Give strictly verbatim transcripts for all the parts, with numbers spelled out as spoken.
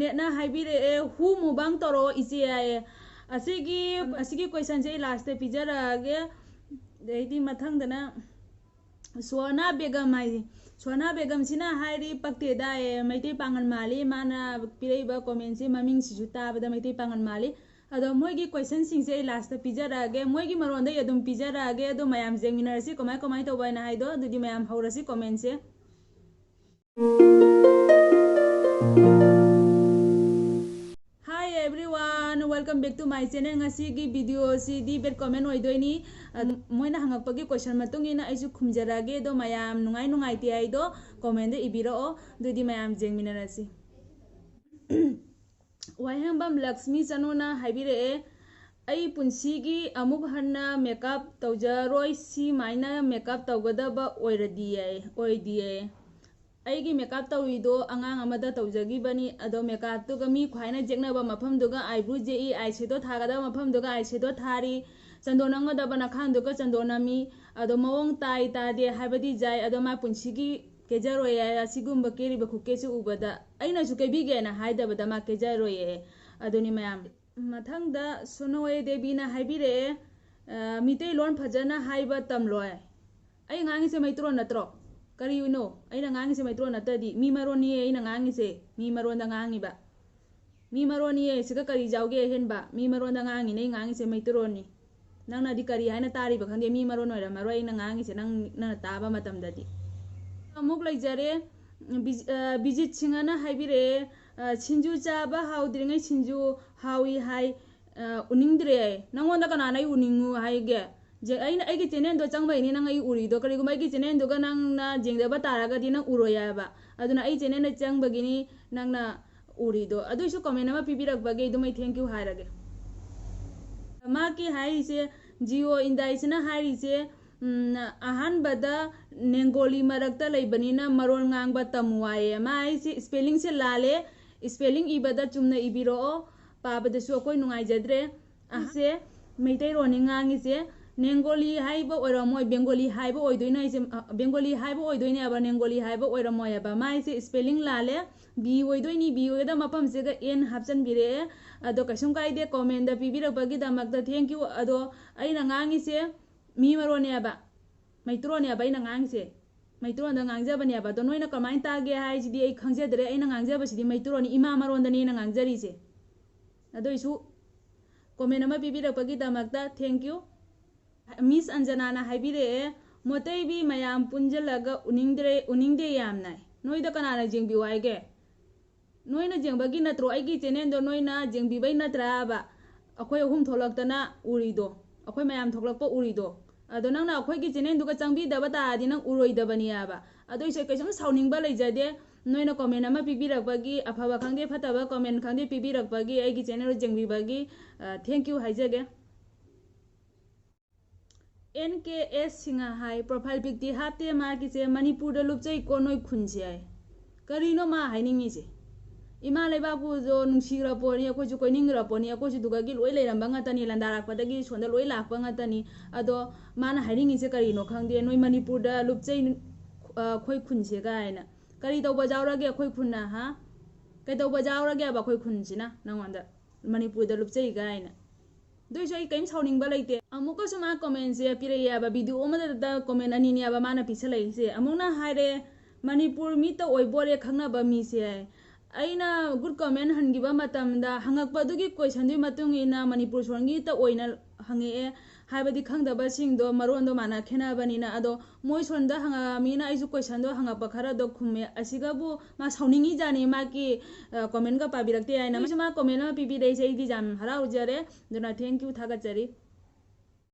ꯅꯦꯠꯅ ꯍꯥꯏꯕꯤꯔꯛꯑꯦ, "ꯍꯨ ꯃꯨꯕꯥꯡ ꯇꯧꯔꯛꯑꯣ ꯏꯆꯦ" ꯍꯥꯏꯌꯦ꯫ ꯑꯁꯤꯒꯤ, ꯑꯁꯤꯒꯤ questionꯁꯦ ꯑꯩ lastꯇ ꯄꯤꯖꯔꯛꯑꯒꯦ꯫ ꯑꯗꯩꯗꯤ ꯃꯊꯪꯗꯅ ꯁꯣꯍꯅꯥ ꯕꯦꯒꯝ ꯍꯥꯏꯁꯦ꯫ ꯁꯣꯍꯅꯥ ꯕꯦꯒꯝꯁꯤꯅ ꯍꯥꯏꯔꯤ, "ꯄꯛꯇꯦꯗꯥ, ꯑꯦ, ꯃꯩꯇꯩ ꯄꯥꯉꯜ ꯃꯥꯜꯂꯤ, ꯃꯥꯅ ꯄꯤꯔꯛꯏꯕ commentꯁꯦ ꯃꯃꯤꯡꯁꯤꯁꯨ ꯇꯥꯕꯗ ꯃꯩꯇꯩ ꯄꯥꯉꯜ ꯃꯥꯜꯂꯤ"꯫ ꯑꯗꯣ ꯃꯣꯏꯒꯤ questionꯁꯤꯡꯁꯦ ꯑꯩ lastꯇ ꯄꯤꯖꯔꯛꯑꯒꯦ, ꯃꯣꯏꯒꯤ ꯃꯔꯣꯟꯗ ꯑꯩ ꯑꯗꯨꯝ ꯄꯤꯖꯔꯛꯑꯒꯦ꯫ ꯑꯗꯣ ꯃꯌꯥꯝ ꯌꯦꯡꯃꯤꯟꯅꯔꯁꯤ ꯀꯃꯥꯏ ꯀꯃꯥꯏ ꯇꯧꯕ ꯍꯥꯏꯅ ꯍꯥꯏꯗꯣ꯫ ꯑꯗꯨꯗꯤ ꯃꯌꯥꯝ ꯍꯧꯔꯁꯤ commentꯁꯦ꯫ Hi everyone, welcome back to my channel꯫ ꯉꯁꯤꯒꯤ videoꯁꯤꯗꯤ bad comment ꯑꯣꯏꯗꯣꯏꯅꯤ꯫ ꯑ, ꯃꯣꯏꯅ ꯍꯪꯉꯛꯄꯒꯤ question ꯃꯇꯨꯡ ꯏꯟꯅ ꯑꯩꯁꯨ ꯈꯨꯝꯖꯔꯛꯑꯒꯦ꯫ ꯑꯗꯣ ꯃꯌꯥꯝ ꯅꯨꯡꯉꯥꯏ ꯅꯨꯡꯉꯥꯏꯇꯦ ꯍꯥꯏꯗꯣ commentꯗ ꯏꯕꯤꯔꯛꯑꯣ꯫ ꯑꯗꯨꯗꯤ ꯃꯌꯥꯝ ꯌꯦꯡꯃꯤꯟꯅꯔꯁꯤ꯫ ꯋꯥꯍꯦꯡꯕꯝ ꯂꯛꯁꯃꯤ ꯆꯅꯨꯅ ꯍꯥꯏꯕꯤꯔꯛꯑꯦ, "ꯑꯩ ꯄꯨꯟꯁꯤꯒꯤ ꯑꯃꯨꯛ ꯍꯟꯅ makeup ꯇꯧꯖꯔꯣꯏ, ꯁꯤꯃꯥꯏꯅ makeup ꯇꯧꯒꯗꯕ ꯑꯣꯏꯔꯗꯤꯌꯦ, ꯑꯣꯏꯗꯤꯌꯦ꯫ ꯑꯩꯒꯤ makeup ꯇꯧꯔꯤꯗꯣ ꯑꯉꯥꯡ ꯑꯃꯗ ꯇꯧꯖꯈꯤꯕꯅꯤ, ꯑꯗꯣ makeupꯇꯨꯒ ꯃꯤ ꯈ꯭ꯋꯥꯏꯅ ꯌꯦꯛꯅꯕ ꯃꯐꯝꯗꯨꯒ eyebrow ꯌꯦꯛꯏ, eyeshadow ꯊꯥꯒꯗꯕ ꯃꯐꯝꯗꯨꯒ eyeshadow ꯊꯥꯔꯤ, ꯆꯟꯗꯣꯟ ꯅꯝꯒꯗꯕ ꯅꯈꯥꯡꯗꯨꯒ ꯆꯟꯗꯣꯟ ꯅꯝꯃꯤ, ꯑꯗꯣ ꯃꯑꯣꯡ ꯇꯥꯏ ꯇꯥꯗꯦ ꯍꯥꯏꯕꯗꯤ ꯌꯥꯏ, ꯑꯗꯣ ꯃꯥ ꯄꯨꯟꯁꯤꯒꯤ ꯀꯦꯖꯔꯣꯏ ꯍꯥꯏ, ꯑꯁꯤꯒꯨꯝꯕ ꯀꯦꯔꯤꯕ ꯈꯨꯀꯦꯁꯤ ꯎꯕꯗ꯫ ꯑꯩꯅꯁꯨ ꯀꯦꯕꯤꯒꯦꯅ ꯍꯥꯏꯗꯕꯗ ꯃꯥ ꯀꯦꯖꯔꯣꯏꯌꯦ"꯫ ꯑꯗꯨꯅꯤ ꯃꯌꯥꯝ꯫ ꯃꯊꯪꯗ ꯁꯣꯅꯣꯌꯦ ꯗꯦꯕꯤꯅ ꯍꯥꯏꯕꯤꯔꯛꯑꯦ, "ꯑ, ꯃꯤꯇꯩꯂꯣꯟ ꯐꯖꯅ ꯍꯥꯏꯕ ꯇꯝꯂꯣꯏ"꯫ ꯑꯩ ꯉꯥꯡꯉꯤꯁꯦ ꯃꯩꯇꯩꯂꯣꯟ ꯅꯠꯇ꯭ꯔꯣ? ꯀꯔꯤꯅꯣ? ꯑꯩꯅ ꯉꯥꯡꯉꯤꯁꯦ ꯃꯩꯇꯩꯂꯣꯟ ꯅꯠꯇ꯭ꯔꯗꯤ? ꯃꯤ ꯃꯔꯣꯟꯅꯤꯌꯦ ꯑꯩꯅ ꯉꯥꯡꯉꯤꯁꯦ, ꯃꯤ ꯃꯔꯣꯟꯗ ꯉꯥꯡꯉꯤꯕ꯫ ꯃꯤ ꯃꯔꯣꯟꯅꯤꯌꯦ, ꯁꯤꯒ ꯀꯔꯤ ꯌꯥꯎꯒꯦ ꯑꯍꯦꯟꯕ? ꯃꯤ ꯃꯔꯣꯟꯗ ꯉꯥꯡꯉꯤꯅꯦ, ꯑꯩ ꯉꯥꯡꯉꯤꯁꯦ ꯃꯩꯇꯩꯂꯣꯟꯅꯤ꯫ ꯅꯪꯅꯗꯤ ꯀꯔꯤ ꯍꯥꯏꯅ ꯇꯥꯔꯤꯕ ꯈꯪꯗꯦ, ꯃꯤ ꯃꯔꯣꯟ ꯑꯣꯏꯔꯝꯃꯔꯣꯏ ꯑꯩꯅ ꯉꯥꯡꯉꯤꯁꯦ, ꯅꯪ, ꯅꯪꯅ ꯇꯥꯕ ꯃꯇꯝꯗꯗꯤ꯫ ꯑꯃꯨꯛ ꯂꯩꯖꯔꯦ, ꯕꯤꯖ-, ꯑ, ꯕꯤꯖꯤꯠ ꯁꯤꯡꯍꯅ ꯍꯥꯏꯕꯤꯔꯛꯑꯦ, ꯑ, "ꯁꯤꯡꯖꯨ ꯆꯥꯕ ꯍꯥꯎꯗ꯭ꯔꯤꯉꯩ ꯁꯤꯡꯖꯨ ꯍꯥꯎꯏ ꯍꯥꯏ, ꯑ, ꯎꯅꯤꯡꯗ꯭ꯔꯦ"꯫ ꯅꯪꯉꯣꯟꯗ ꯀꯅꯥꯅ ꯑꯩ ꯎꯅꯤꯡꯉꯨ ꯍꯥꯏꯒꯦ? ꯖꯦ-, ꯑꯩꯅ, ꯑꯩꯒꯤ channelꯗꯣ ꯆꯪꯕꯩꯅꯤ ꯅꯪ ꯑꯩ ꯎꯔꯤꯗꯣ꯫ ꯀꯔꯤꯒꯨꯝꯕ ꯑꯩꯒꯤ channelꯗꯨꯒ ꯅꯪꯅ ꯌꯦꯡꯗꯕ ꯇꯥꯔꯒꯗꯤ ꯅꯪ ꯎꯔꯣꯏ ꯍꯥꯏꯕ꯫ ꯑꯗꯨꯅ ꯑꯩ channelꯗ ꯆꯪꯕꯒꯤꯅꯤ ꯅꯪꯅ ꯎꯔꯤꯗꯣ꯫ ꯑꯗꯨꯏꯁꯨ comment ꯑꯃ ꯄꯤꯕꯤꯔꯛꯄꯒꯤ ꯑꯗꯨꯝ ꯑꯩ thank you ꯍꯥꯏꯔꯒꯦ꯫ ꯃꯍꯥꯛꯀꯤ ꯍꯥꯏꯔꯤꯁꯦ, Jio Indiaꯁꯤꯅ ꯍꯥꯏꯔꯤꯁꯦ, ꯎꯝ, ꯑꯍꯥꯟꯕꯗ ꯅꯦꯡꯒꯣꯂꯤ ꯃꯔꯛꯇ ꯂꯩꯕꯅꯤꯅ ꯃꯔꯣꯟ ꯉꯥꯡꯕ ꯇꯝꯃꯨ ꯍꯥꯏꯌꯦ꯫ ꯃꯥ ꯍꯥꯏꯁꯦ spellingꯁꯦ ꯂꯥꯜꯂꯦ, spelling ꯏꯕꯗ ꯆꯨꯝꯅ ꯏꯕꯤꯔꯛꯑꯣ, ꯄꯥꯕꯗꯁꯨ ꯑꯩꯈꯣꯏ ꯅꯨꯡꯉꯥꯏꯖꯗ꯭ꯔꯦ꯫ ꯑꯍꯥꯟꯕꯁꯦ ꯃꯩꯇꯩꯔꯣꯟꯅꯤ ꯉꯥꯡꯉꯤꯁꯦ, ꯅꯦꯡꯒꯣꯂꯤ ꯍꯥꯏꯕ ꯑꯣꯏꯔꯝꯃꯣꯏ, ꯕꯦꯡꯒꯣꯂꯤ ꯍꯥꯏꯕ ꯑꯣꯏꯗꯣꯏꯅꯦ ꯍꯥꯏꯁꯦ꯫ ꯑ, ꯕꯦꯡꯒꯣꯂꯤ ꯍꯥꯏꯕ ꯑꯣꯏꯗꯣꯏꯅꯦꯕ, ꯅꯦꯡꯒꯣꯂꯤ ꯍꯥꯏꯕ ꯑꯣꯏꯔꯝꯃꯣꯏ ꯍꯥꯏꯕ꯫ ꯃꯥꯏꯁꯦ spelling ꯂꯥꯜꯂꯦ, ꯕꯤ ꯑꯣꯏꯗꯣꯏꯅꯤ, ꯕꯤ ꯑꯣꯏꯒꯗꯕ ꯃꯐꯝꯁꯤꯒ ꯑꯦꯟ ꯍꯥꯞꯆꯤꯟꯕꯤꯔꯛꯑꯦ꯫ ꯑꯗꯣ ꯀꯩꯁꯨꯝ ꯀꯥꯏꯗꯦ, comment ꯄꯤꯕꯤꯔꯛꯄꯒꯤꯗꯃꯛꯇ thank you꯫ ꯑꯗꯣ ꯑꯩꯅ ꯉꯥꯡꯉꯤꯁꯦ ꯃꯤ ꯃꯔꯣꯟꯅꯦꯕ, ꯃꯩꯇ꯭ꯔꯣꯟꯅꯦꯕ ꯑꯩꯅ ꯉꯥꯡꯉꯤꯁꯦ, ꯃꯩꯇ꯭ꯔꯣꯟꯗ ꯉꯥꯡꯖꯕꯅꯦꯕ꯫ ꯑꯗꯣ ꯅꯣꯏꯅ ꯀꯃꯥꯏꯅ ꯇꯥꯒꯦ ꯍꯥꯏꯁꯤꯗꯤ ꯑꯩ ꯈꯪꯖꯗ꯭ꯔꯦ꯫ ꯑꯩꯅ ꯉꯥꯡꯖꯕꯁꯤꯗꯤ ꯃꯩꯇ꯭ꯔꯣꯟꯅꯤ, ꯏꯃꯥ ꯃꯔꯣꯟꯗꯅꯤ ꯑꯩꯅ ꯉꯥꯡꯖꯔꯤꯁꯦ꯫ ꯑꯗꯨꯏꯁꯨ comment ꯑꯃ ꯄꯤꯕꯤꯔꯛꯄꯒꯤꯗꯃꯛꯇ thank you꯫ Miss ꯑꯟꯖꯅꯥꯅ ꯍꯥꯏꯕꯤꯔꯛꯑꯦ, "ꯃꯣꯇꯩꯕꯤ ꯃꯌꯥꯝ ꯄꯨꯟꯖꯜꯂꯒ ꯎꯅꯤꯡꯗ꯭ꯔꯦ, ꯎꯅꯤꯡꯗꯦ ꯌꯥꯝꯅ꯫ ꯅꯣꯏꯗ ꯀꯅꯥꯅ ꯌꯦꯡꯕꯤꯌꯨ ꯍꯥꯏꯒꯦ? ꯅꯣꯏꯅ ꯌꯦꯡꯕꯒꯤ ꯅꯠꯇ꯭ꯔꯣ ꯑꯩꯒꯤ channelꯗꯣ ꯅꯣꯏꯅ ꯌꯦꯡꯕꯤꯕꯩ ꯅꯠꯇ꯭ꯔꯥꯕ ꯑꯩꯈꯣꯏ ꯑꯍꯨꯝ ꯊꯣꯛꯂꯛꯇꯅ ꯎꯔꯤꯗꯣ, ꯑꯩꯈꯣꯏ ꯃꯌꯥꯝ ꯊꯣꯛꯂꯛꯄ ꯎꯔꯤꯗꯣ? ꯑꯗꯣ ꯅꯪꯅ ꯑꯩꯈꯣꯏꯒꯤ channelꯗꯨꯒ ꯆꯪꯕꯤꯗꯕ ꯇꯥꯔꯗꯤ ꯅꯪ ꯎꯔꯣꯏꯗꯕꯅꯦꯕ꯫ ꯑꯗꯨꯏꯁꯨ ꯑꯩ ꯀꯩꯁꯨꯝ ꯁꯥꯎꯅꯤꯡꯕ ꯂꯩꯖꯗꯦ꯫ ꯅꯣꯏꯅ comment ꯑꯃ ꯄꯤꯕꯤꯔꯛꯄꯒꯤ, ꯑꯐꯕ ꯈꯪꯗꯦ ꯐꯠꯇꯕ comment ꯈꯪꯗꯦ ꯄꯤꯕꯤꯔꯛꯄꯒꯤ, ꯑꯩꯒꯤ channel ꯌꯦꯡꯕꯤꯕꯒꯤ, ꯑ, thank you ꯍꯥꯏꯖꯒꯦ꯫ ꯑꯦꯟ ꯀꯦ ꯑꯦꯁ ꯁꯤꯡꯍ ꯍꯥꯏ, profile picꯇꯤ ꯍꯥꯞꯇꯦ ꯃꯥꯒꯤꯁꯦ, "ꯃꯅꯤꯄꯨꯔꯗ ꯂꯨꯞꯆꯩꯀꯣ ꯅꯣꯏ ꯈꯨꯟꯁꯦ" ꯍꯥꯏ꯫ ꯀꯔꯤꯅꯣ ꯃꯥ ꯍꯥꯏꯅꯤꯡꯉꯤꯁꯦ? ꯏꯃꯥ ꯂꯩꯕꯥꯛꯄꯨꯁꯨ ꯅꯨꯡꯁꯤꯈ꯭ꯔ ꯄꯣꯠꯅꯤ, ꯑꯩꯈꯣꯏꯁꯨ ꯀꯣꯏꯅꯤꯡꯈ꯭ꯔ ꯄꯣꯠꯅꯤ, ꯑꯩꯈꯣꯏꯁꯨ ꯑꯗꯨꯗꯒꯤ ꯂꯣꯏ ꯂꯩꯔꯝꯕ ꯉꯥꯛꯇꯅꯤ, ꯂꯥꯟꯗꯥꯔꯛꯄꯗꯒꯤ ꯁꯣꯝꯗ ꯂꯣꯏ ꯂꯥꯛꯄ ꯉꯥꯛꯇꯅꯤ꯫ ꯑꯗꯣ ꯃꯥꯅ ꯍꯥꯏꯅꯤꯡꯉꯤꯁꯦ ꯀꯔꯤꯅꯣ ꯈꯪꯗꯦ, "ꯅꯣꯏ ꯃꯅꯤꯄꯨꯔꯗ ꯂꯨꯞꯆꯩ, ꯑ, ꯑꯩꯈꯣꯏ ꯈꯨꯟꯁꯦ" ꯀꯥꯏꯅ꯫ ꯀꯔꯤ ꯇꯧꯕ ꯌꯥꯎꯔꯒꯦ ꯑꯩꯈꯣꯏ ꯈꯨꯟꯅ, ꯍꯥ? ꯀꯩꯗꯧꯕ ꯌꯥꯎꯔꯒꯦꯕ ꯑꯩꯈꯣꯏ ꯈꯨꯟꯁꯤꯅ ꯅꯉꯣꯟꯗ? ꯃꯅꯤꯄꯨꯔꯗ ꯂꯨꯞꯆꯩ ꯀꯥꯏꯅ꯫ ꯑꯗꯨꯏꯁꯨ ꯑꯩ ꯀꯔꯤꯝ ꯁꯥꯎꯅꯤꯡꯕ ꯂꯩꯇꯦ꯫ ꯑꯃꯨꯛꯀꯁꯨ ꯃꯥ commentꯁꯦ ꯄꯤꯔꯛꯑꯦꯕ, video ꯑꯃꯗꯇ comment ꯑꯅꯤꯅꯦꯕ ꯃꯥꯅ ꯄꯤꯁꯜꯂꯛꯏꯁꯦ꯫ ꯑꯃꯨꯛꯅ ꯍꯥꯏꯔꯦ, "ꯃꯅꯤꯄꯨꯔ ꯃꯤꯠꯇ ꯑꯣꯏꯕꯣꯔꯦ ꯈꯪꯅꯕ ꯃꯤꯁꯦ" ꯍꯥꯏ꯫ ꯑꯩꯅ good comment ꯍꯟꯈꯤꯕ ꯃꯇꯝꯗ ꯍꯪꯉꯛꯄꯗꯨꯒꯤ questionꯗꯨꯒꯤ ꯃꯇꯨꯡ ꯏꯟꯅ ꯃꯅꯤꯄꯨꯔ ꯁꯣꯟꯒꯤꯇ ꯑꯣꯏꯅ ꯍꯪꯉꯛꯑꯦ, ꯍꯥꯏꯕꯗꯤ ꯈꯪꯗꯕꯁꯤꯡꯗꯣ ꯃꯔꯣꯟꯗꯣ ꯃꯥꯟꯅ ꯈꯦꯠꯅꯕꯅꯤꯅ꯫ ꯑꯗꯣ ꯃꯣꯏ ꯁꯣꯝꯗ ꯍꯪꯉꯛꯑꯃꯤꯅ ꯑꯩꯁꯨ questionꯗꯣ ꯍꯪꯉꯛꯄ ꯈꯔꯗꯣ ꯈꯨꯝꯃꯦ꯫ ꯑꯁꯤꯒꯕꯨ ꯃꯥ ꯁꯥꯎꯅꯤꯡꯉꯤꯖꯥꯠꯅꯤ, ꯃꯥꯒꯤ, ꯑ, commentꯀ ꯄꯥꯕꯤꯔꯛꯇꯦ ꯍꯥꯏꯅ꯫ ꯃꯣꯏꯁꯨ ꯃꯥ comment ꯑꯃ ꯄꯤꯕꯤꯔꯛꯏꯁꯦ, ꯑꯩꯗꯤ ꯌꯥꯝ ꯍꯔꯥꯎꯖꯔꯦ꯫ ꯑꯗꯨꯅ thank you, ꯊꯥꯒꯠꯆꯔꯤ꯫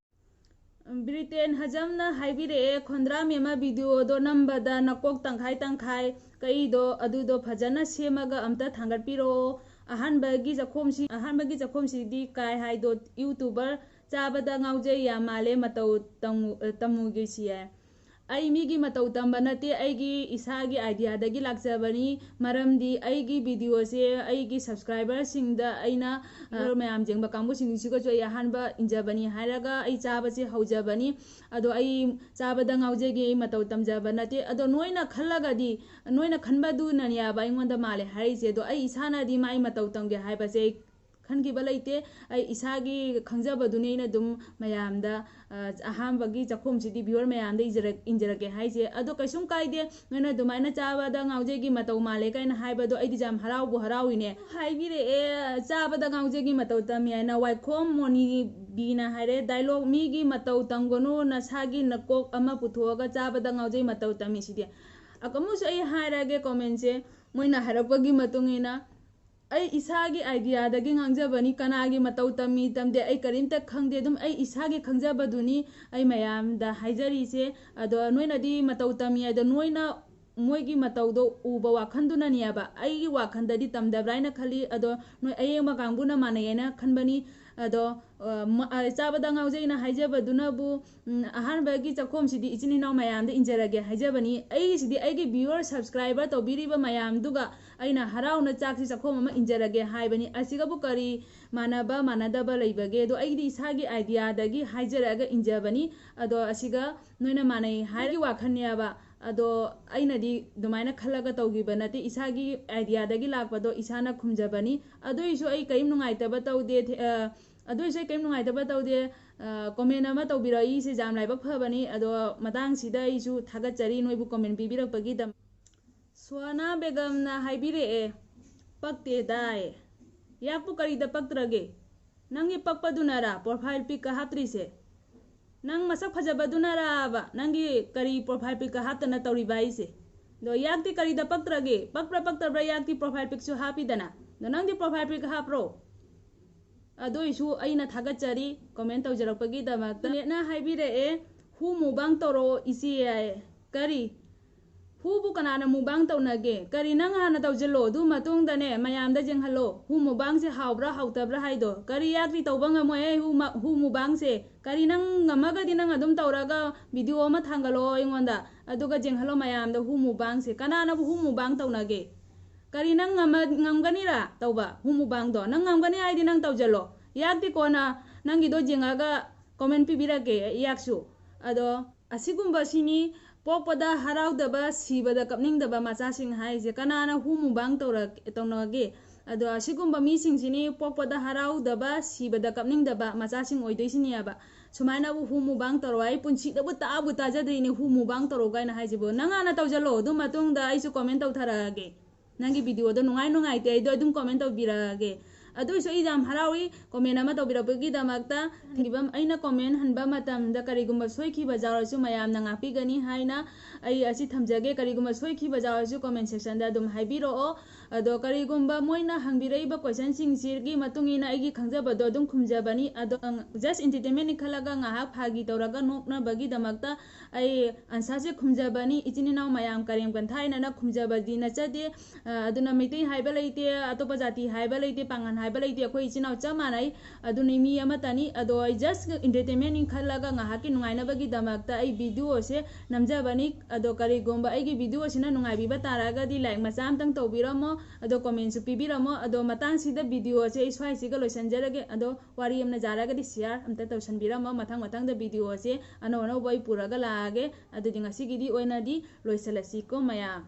ꯕ꯭ꯔꯤꯇꯦꯟ ꯍꯖꯝꯅ ꯍꯥꯏꯕꯤꯔꯛꯑꯦ, "ꯈꯣꯟꯗ꯭ꯔꯥ ꯃꯦꯝꯃ videoꯗꯣ ꯅꯝꯕꯗ ꯅꯀꯣꯛ ꯇꯪꯈꯥꯏ ꯇꯪꯈꯥꯏ ꯀꯛꯏꯗꯣ ꯑꯗꯨꯗꯣ ꯐꯖꯅ ꯁꯦꯝꯃꯒ ꯑꯝꯇ ꯊꯥꯡꯒꯠꯄꯤꯔꯛꯑꯣ꯫ ꯑꯍꯥꯟꯕꯒꯤ ꯆꯥꯛꯈꯣꯝꯁꯤ, ꯑꯍꯥꯟꯕꯒꯤ ꯆꯥꯛꯈꯣꯝꯁꯤꯗꯤ ꯀꯥꯏ ꯍꯥꯏꯗꯣ YouTuber ꯆꯥꯕꯗ ꯉꯥꯎꯖꯩ ꯌꯥꯝ ꯃꯥꯜꯂꯦ, ꯃꯇꯧ ꯇꯝꯃꯨ-, ꯇꯝꯃꯨꯒꯦ ꯁꯤ ꯍꯥꯏ"꯫ ꯑꯩ ꯃꯤꯒꯤ ꯃꯇꯧ ꯇꯝꯕ ꯅꯠꯇꯦ, ꯑꯩꯒꯤ ꯏꯁꯥꯒꯤ ꯑꯥꯏꯗꯤꯌꯥꯗꯒꯤ ꯂꯥꯛꯆꯕꯅꯤ꯫ ꯃꯔꯝꯗꯤ ꯑꯩꯒꯤ ꯚꯤꯗꯤꯑꯣꯁꯦ ꯑꯩꯒꯤ ꯁꯕꯁꯀ꯭ꯔꯥꯏꯕꯔꯁꯤꯡꯗ ꯑꯩꯅ, ꯃꯌꯥꯝ ꯌꯦꯡꯕ ꯀꯥꯡꯕꯨꯁꯤꯡꯁꯤꯒꯁꯨ ꯑꯩ ꯑꯍꯥꯟꯕ ꯏꯟꯖꯕꯅꯤ ꯍꯥꯏꯔꯒ ꯑꯩ ꯆꯥꯕꯁꯦ ꯍꯧꯖꯕꯅꯤ꯫ ꯑꯗꯣ ꯑꯩ ꯆꯥꯕꯗ ꯉꯥꯎꯖꯒꯦ, ꯑꯩ ꯃꯇꯧ ꯇꯝꯖꯕ ꯅꯠꯇꯦ꯫ ꯑꯗꯣ ꯅꯣꯏꯅ ꯈꯜꯂꯒꯗꯤ, ꯅꯣꯏꯅ ꯈꯟꯕꯗꯨꯅꯅꯦꯕ ꯑꯩꯉꯣꯟꯗ ꯃꯥꯜꯂꯦ ꯍꯥꯏꯔꯤꯁꯦ꯫ ꯑꯗꯣ ꯑꯩ ꯏꯁꯥꯅꯗꯤ ꯃꯥꯏ ꯃꯇꯧ ꯇꯝꯒꯦ ꯍꯥꯏꯕꯁꯦ ꯑꯩ ꯈꯟꯈꯤꯕ ꯂꯩꯇꯦ꯫ ꯑꯩ ꯏꯁꯥꯒꯤ ꯈꯪꯖꯕꯗꯨꯅꯤ ꯑꯩꯅ ꯑꯗꯨꯝ ꯃꯌꯥꯝꯗ, ꯑ, ꯑꯍꯥꯟꯕꯒꯤ ꯆꯥꯛꯈꯨꯝꯁꯤꯗꯤ viewer ꯃꯌꯥꯝꯗ ꯏꯖꯔꯛ-, ꯏꯟꯖꯔꯛꯀꯦ ꯍꯥꯏꯁꯦ꯫ ꯑꯗꯣ ꯀꯩꯁꯨꯝ ꯀꯥꯏꯗꯦ, ꯅꯣꯏꯅ ꯑꯗꯨꯃꯥꯏꯅ ꯆꯥꯕꯗ ꯉꯥꯎꯖꯩꯒꯤ ꯃꯇꯧ ꯃꯥꯜꯂꯦ ꯀꯥꯏꯅ ꯍꯥꯏꯕꯗꯣ ꯑꯩꯗꯤ ꯌꯥꯝ ꯍꯔꯥꯎꯕꯨ ꯍꯔꯥꯎꯏꯅꯦ꯫ ꯍꯥꯏꯕꯤꯔꯛꯑꯦ, ꯆꯥꯕꯗ ꯉꯥꯎꯖꯩꯒꯤ ꯃꯇꯧ ꯇꯝꯃꯤ ꯍꯥꯏꯅ ꯋꯥꯏꯈꯣꯝ ꯃꯣꯅꯤꯕꯤꯅ ꯍꯥꯏꯔꯦ, "ꯗꯥꯏꯂꯣꯛ ꯃꯤꯒꯤ ꯃꯇꯧ ꯇꯝꯒꯅꯨ, ꯅꯁꯥꯒꯤ ꯅꯀꯣꯛ ꯑꯃ ꯄꯨꯊꯣꯛꯑꯒ ꯆꯥꯕꯗ ꯉꯥꯎꯖꯩ ꯃꯇꯧ ꯇꯝꯃꯤ ꯁꯤꯗꯤ"꯫ ꯑꯃꯨꯛꯁꯨ ꯑꯩ ꯍꯥꯏꯔꯒꯦ ꯀꯣꯃꯦꯟꯁꯦ, ꯃꯣꯏꯅ ꯍꯥꯏꯔꯛꯄꯒꯤ ꯃꯇꯨꯡ ꯏꯟꯅ, ꯑꯩ ꯏꯁꯥꯒꯤ ꯑꯥꯏꯗꯤꯌꯥꯗꯒꯤ ꯉꯥꯡꯖꯕꯅꯤ, ꯀꯅꯥꯒꯤ ꯃꯇꯧ ꯇꯝꯃꯤ ꯇꯝꯗꯦ ꯑꯩ ꯀꯔꯤꯝꯇ ꯈꯪꯗꯦ, ꯑꯗꯨꯝ ꯑꯩ ꯏꯁꯥꯒꯤ ꯈꯪꯖꯕꯗꯨꯅꯤ ꯑꯩ ꯃꯌꯥꯝꯗ ꯍꯥꯏꯖꯔꯤꯁꯦ꯫ ꯑꯗꯣ ꯅꯣꯏꯅꯗꯤ ꯃꯇꯧ ꯇꯝꯃꯤ ꯍꯥꯏꯗꯣ ꯅꯣꯏꯅ ꯃꯣꯏꯒꯤ ꯃꯇꯧꯗꯣ ꯎꯕ ꯋꯥꯈꯜꯗꯨꯅꯅꯦꯕ, ꯑꯩꯒꯤ ꯋꯥꯈꯜꯗꯗꯤ ꯇꯝꯗꯕ꯭ꯔꯥ ꯍꯥꯏꯅ ꯈꯜꯂꯤ꯫ ꯑꯗꯣ ꯅꯣꯏ ꯑꯌꯦꯡꯕ ꯀꯥꯡꯕꯨꯅ ꯃꯥꯟꯅꯩ ꯍꯥꯏꯅ ꯈꯟꯕꯅꯤ꯫ ꯑꯗꯣ, ꯑ, ꯃ-, ꯑ, ꯆꯥꯕꯗ ꯉꯥꯎꯖꯩꯅ ꯍꯥꯏꯖꯕꯗꯨꯅꯕꯨ, ꯎꯝ, ꯑꯍꯥꯟꯕꯒꯤ ꯆꯥꯛꯈꯣꯝꯁꯤꯗꯤ ꯏꯆꯤꯟ ꯏꯅꯥꯎ ꯃꯌꯥꯝꯗ ꯏꯟꯖꯔꯒꯦ ꯍꯥꯏꯖꯕꯅꯤ꯫ ꯑꯩꯒꯤꯁꯤꯗꯤ ꯑꯩꯒꯤ viewer, subscriber ꯇꯧꯕꯤꯔꯤꯕ ꯃꯌꯥꯝꯗꯨꯒ ꯑꯩꯅ ꯍꯔꯥꯎꯅ ꯆꯥꯛꯁꯤ ꯆꯥꯛꯈꯣꯝ ꯑꯃ ꯏꯟꯖꯔꯒꯦ ꯍꯥꯏꯕꯅꯤ꯫ ꯑꯁꯤꯒꯕꯨ ꯀꯔꯤ ꯃꯥꯟꯅꯕ ꯃꯥꯟꯅꯗꯕ ꯂꯩꯕꯒꯦ? ꯑꯗꯣ ꯑꯩꯒꯤꯗꯤ ꯏꯁꯥꯒꯤ ꯑꯥꯏꯗꯤꯌꯥꯗꯒꯤ ꯍꯥꯏꯖꯔꯛꯑꯒ ꯏꯟꯖꯕꯅꯤ꯫ ꯑꯗꯣ ꯑꯁꯤꯒ ꯅꯣꯏꯅ ꯃꯥꯟꯅꯩ ꯍꯥꯏꯔꯒꯤ ꯋꯥꯈꯜꯅꯦꯕ꯫ ꯑꯗꯣ ꯑꯩꯅꯗꯤ ꯑꯗꯨꯃꯥꯏꯅ ꯈꯜꯂꯒ ꯇꯧꯈꯤꯕ ꯅꯠꯇꯦ, ꯏꯁꯥꯒꯤ ꯑꯥꯏꯗꯤꯌꯥꯗꯒꯤ ꯂꯥꯛꯄꯗꯣ ꯏꯁꯥꯅ ꯈꯨꯝꯖꯕꯅꯤ꯫ ꯑꯗꯨꯏꯁꯨ ꯑꯩ ꯀꯔꯤꯝ ꯅꯨꯡꯉꯥꯏꯇꯕ ꯇꯧꯗꯦ, ꯊꯦ-, ꯑ, ꯑꯗꯨꯏꯁꯨ ꯑꯩ ꯀꯔꯤꯝ ꯅꯨꯡꯉꯥꯏꯇꯕ ꯇꯧꯗꯦ꯫ ꯑ, ꯀꯣꯃꯦꯟ ꯑꯃ ꯇꯧꯕꯤꯔꯛꯏꯁꯦ ꯌꯥꯝ ꯂꯥꯏꯕꯛ ꯐꯕꯅꯤ꯫ ꯑꯗꯣ ꯃꯇꯥꯡꯁꯤꯗ ꯑꯩꯁꯨ ꯊꯥꯒꯠꯆꯔꯤ ꯅꯣꯏꯕꯨ ꯀꯣꯃꯦꯟ ꯄꯤꯕꯤꯔꯛꯄꯒꯤꯗꯃꯛ꯫ ꯁꯣꯅꯥ ꯕꯦꯒꯝꯅ ꯍꯥꯏꯕꯤꯔꯛꯑꯦ, "ꯄꯛꯇꯦ ꯗꯥꯏ꯫ ꯌꯥꯛꯄꯨ ꯀꯔꯤꯗ ꯄꯛꯇ꯭ꯔꯒꯦ? ꯅꯪꯒꯤ ꯄꯛꯄꯗꯨꯅꯔꯥ profile picꯀ ꯍꯥꯞꯇ꯭ꯔꯤꯁꯦ? ꯅꯪ ꯃꯁꯛ ꯐꯖꯕꯗꯨꯅꯔꯥꯕ ꯅꯪꯒꯤ ꯀꯔꯤ profile picꯀ ꯍꯥꯞꯇꯅ ꯇꯧꯔꯤꯕ ꯍꯥꯏꯁꯦ? ꯑꯗꯣ ꯌꯥꯛꯇꯤ ꯀꯔꯤꯗ ꯄꯛꯇ꯭ꯔꯒꯦ? ꯄꯛꯄ꯭ꯔꯥ ꯄꯛꯇꯕ꯭ꯔꯥ ꯌꯥꯛꯇꯤ profile picꯁꯨ ꯍꯥꯞꯄꯤꯗꯅ? ꯑꯗꯣ ꯅꯪꯗꯤ profile pic ꯍꯥꯞꯄ꯭ꯔꯣ?" ꯑꯗꯨꯏꯁꯨ ꯑꯩꯅ ꯊꯥꯒꯠꯆꯔꯤ ꯀꯣꯃꯦꯟ ꯇꯧꯖꯔꯛꯄꯒꯤꯗꯃꯛꯇ꯫ ꯅꯦꯠꯅ ꯍꯥꯏꯕꯤꯔꯛꯑꯦ, "ꯍꯨ ꯃꯨꯕꯥꯡ ꯇꯧꯔꯛꯑꯣ ꯏꯆꯦ" ꯍꯥꯏꯌꯦ꯫ ꯀꯔꯤ? ꯍꯨꯕꯨ ꯀꯅꯥꯅ ꯃꯨꯕꯥꯡ ꯇꯧꯅꯒꯦ? ꯀꯔꯤ, ꯅꯪ ꯍꯥꯟꯅ ꯇꯧꯁꯤꯜꯂꯣ, ꯑꯗꯨ ꯃꯇꯨꯡꯗꯅꯦ ꯃꯌꯥꯝꯗ ꯌꯦꯡꯍꯜꯂꯣ꯫ ꯍꯨ ꯃꯨꯕꯥꯡꯁꯦ ꯍꯥꯎꯕ꯭ꯔꯥ ꯍꯥꯎꯇꯕ꯭ꯔꯥ ꯍꯥꯏꯗꯣ꯫ ꯀꯔꯤ, ꯌꯥꯛꯇꯤ ꯇꯧꯕ ꯉꯝꯃꯣꯏ ꯑꯩ ꯍꯨ ꯃ-, ꯍꯨ ꯃꯨꯕꯥꯡꯁꯦ꯫ ꯀꯔꯤ, ꯅꯪ ꯉꯝꯃꯒꯗꯤ ꯅꯪ ꯑꯗꯨꯝ ꯇꯧꯔꯒ video ꯑꯃ ꯊꯥꯡꯒꯠꯂꯛꯑꯣ ꯑꯩꯉꯣꯟꯗ, ꯑꯗꯨꯒ ꯌꯦꯡꯍꯜꯂꯣ ꯃꯌꯥꯝꯗ ꯍꯨ ꯃꯨꯕꯥꯡꯁꯦ꯫ ꯀꯅꯥꯅꯕꯨ ꯍꯨ ꯃꯨꯕꯥꯡ ꯇꯧꯅꯒꯦ? ꯀꯔꯤ, ꯅꯪ ꯉꯝꯃ-, ꯉꯝꯒꯅꯤꯔꯥ ꯇꯧꯕ ꯍꯨ ꯃꯨꯕꯥꯡꯗꯣ? ꯅꯪ ꯉꯝꯒꯅꯤ ꯍꯥꯏꯗꯤ ꯅꯪ ꯇꯧꯁꯤꯜꯂꯣ꯫ ꯌꯥꯛꯇꯤ ꯀꯣꯟꯅ ꯅꯪꯒꯤꯗꯣ ꯌꯦꯡꯉꯒ comment ꯄꯤꯕꯤꯔꯛꯀꯦ, ꯌꯥꯛꯁꯨ꯫ ꯑꯗꯣ ꯑꯁꯤꯒꯨꯝꯕꯁꯤꯅꯤ ꯄꯣꯛꯄꯗ ꯍꯔꯥꯎꯗꯕ, ꯁꯤꯕꯗ ꯀꯞꯅꯤꯡꯗꯕ ꯃꯆꯥꯁꯤꯡ ꯍꯥꯏꯁꯦ꯫ ꯀꯅꯥꯅ ꯍꯨ ꯃꯨꯕꯥꯡ ꯇꯧꯔ-, ꯇꯧꯅꯒꯦ? ꯑꯗꯣ ꯑꯁꯤꯒꯨꯝꯕ ꯃꯤꯁꯤꯡꯁꯤꯅꯤ ꯄꯣꯛꯄꯗ ꯍꯔꯥꯎꯗꯕ, ꯁꯤꯕꯗ ꯀꯞꯅꯤꯡꯗꯕ ꯃꯆꯥꯁꯤꯡ ꯑꯣꯏꯗꯣꯏꯁꯤꯅꯦꯕ꯫ ꯁꯨꯃꯥꯏꯅꯕꯨ ꯍꯨ ꯃꯨꯕꯥꯡ ꯇꯧꯔꯣ, ꯑꯩ ꯄꯨꯟꯁꯤꯗꯕꯨ ꯇꯥꯕꯨ ꯇꯥꯖꯗ꯭ꯔꯤꯅꯦ ꯍꯨ ꯃꯨꯕꯥꯡ ꯇꯧꯔꯣ ꯀꯥꯏꯅ ꯍꯥꯏꯁꯤꯕꯨ꯫ ꯅꯪ ꯍꯥꯟꯅ ꯇꯧꯁꯤꯜꯂꯣ, ꯑꯗꯨ ꯃꯇꯨꯡꯗ ꯑꯩꯁꯨ comment ꯇꯧꯊꯔꯛꯑꯒꯦ꯫ ꯅꯪꯒꯤ videoꯗꯣ ꯅꯨꯡꯉꯥꯏ ꯅꯨꯡꯉꯥꯏꯇꯦ ꯑꯩꯗꯣ ꯑꯗꯨꯝ comment ꯇꯧꯕꯤꯔꯛꯑꯒꯦ꯫ ꯑꯗꯨ ꯑꯣꯏꯁꯨ ꯑꯩ ꯌꯥꯝ ꯍꯔꯥꯎꯏ comment ꯑꯃ ꯇꯧꯕꯤꯔꯛꯄꯒꯤꯗꯃꯛꯇ꯫ ꯊꯤꯕ-, ꯑꯩꯅ comment ꯍꯟꯕ ꯃꯇꯝꯗ ꯀꯔꯤꯒꯨꯝꯕ ꯁꯣꯏꯈꯤꯕ ꯌꯥꯎꯔꯁꯨ ꯃꯌꯥꯝꯅ ꯉꯥꯛꯄꯤꯒꯅꯤ ꯍꯥꯏꯅ ꯑꯩ ꯑꯁꯤ ꯊꯝꯖꯒꯦ꯫ ꯀꯔꯤꯒꯨꯝꯕ ꯁꯣꯏꯈꯤꯕ ꯌꯥꯎꯔꯁꯨ comment sectionꯗ ꯑꯗꯨꯝ ꯍꯥꯏꯕꯤꯔꯛꯑꯣ꯫ ꯑꯗꯣ ꯀꯔꯤꯒꯨꯝꯕ ꯃꯣꯏꯅ ꯍꯪꯕꯤꯔꯛꯏꯕ questionꯁꯤꯡꯁꯤꯒꯤ ꯃꯇꯨꯡ ꯏꯟꯅ ꯑꯩꯒꯤ ꯈꯪꯖꯕꯗꯣ ꯑꯗꯨꯝ ꯈꯨꯝꯖꯕꯅꯤ꯫ ꯑꯗꯣ, ꯑꯪ, just entertainmentꯅꯤ ꯈꯜꯂꯒ ꯉꯥꯏꯍꯥꯛ ꯐꯥꯒꯤ ꯇꯧꯔꯒ ꯅꯣꯛꯅꯕꯒꯤꯗꯃꯛꯇ ꯑꯩ answerꯁꯦ ꯈꯨꯝꯖꯕꯅꯤ꯫ ꯏꯆꯤꯟ ꯏꯅꯥꯎ ꯃꯌꯥꯝ ꯀꯔꯦꯝ ꯀꯟꯊꯥꯏꯅꯅ ꯈꯨꯝꯖꯕꯗꯤ ꯅꯠꯆꯗꯦ꯫ ꯑ, ꯑꯗꯨꯅ ꯃꯩꯇꯩ ꯍꯥꯏꯕ ꯂꯩꯇꯦ, ꯑꯇꯣꯞꯄ ꯖꯥꯇꯤ ꯍꯥꯏꯕ ꯂꯩꯇꯦ, ꯄꯥꯉꯟ ꯍꯥꯏꯕ ꯂꯩꯇꯦ, ꯑꯩꯈꯣꯏ ꯏꯆꯤꯟ ꯏꯅꯥꯎ ꯆꯞ ꯃꯥꯟꯅꯩ꯫ ꯑꯗꯨꯅꯤ, ꯃꯤ ꯑꯃꯠꯇꯅꯤ꯫ ꯑꯗꯣ ꯑꯩ just entertainmentꯅꯤ ꯈꯜꯂꯒ ꯉꯥꯏꯍꯥꯛꯀꯤ ꯅꯨꯡꯉꯥꯏꯅꯕꯒꯤꯗꯃꯛꯇ ꯑꯩ videoꯁꯦ ꯅꯝꯖꯕꯅꯤ꯫ ꯑꯗꯣ ꯀꯔꯤꯒꯨꯝꯕ ꯑꯩꯒꯤ videoꯁꯤꯅ ꯅꯨꯡꯉꯥꯏꯕꯤꯕ ꯇꯥꯔꯒꯗꯤ like ꯃꯆꯥ ꯑꯝꯇꯪ ꯇꯧꯕꯤꯔꯝꯃꯣ, ꯑꯗꯣ commentꯁꯨ ꯄꯤꯕꯤꯔꯝꯃꯣ꯫ ꯑꯗꯣ ꯃꯇꯥꯡꯁꯤꯗ videoꯁꯦ ꯑꯩ ꯁ꯭ꯋꯥꯏꯁꯤꯒ ꯂꯣꯏꯁꯤꯟꯖꯔꯒꯦ꯫ ꯑꯗꯣ ꯋꯥꯔꯤ ꯑꯃꯅ ꯌꯥꯔꯒꯗꯤ share ꯑꯝꯇ ꯇꯧꯁꯟꯕꯤꯔꯝꯃꯣ꯫ ꯃꯊꯪ ꯃꯊꯪꯗ videoꯁꯦ ꯑꯅꯧ ꯑꯅꯧꯕ ꯑꯩ ꯄꯨꯔꯒ ꯂꯥꯛꯑꯒꯦ꯫ ꯑꯗꯨꯗꯤ ꯉꯁꯤꯒꯤꯗꯤ ꯑꯣꯏꯅꯗꯤ ꯂꯣꯏꯁꯤꯜꯂꯁꯤꯀꯣ ꯃꯌꯥꯝ꯫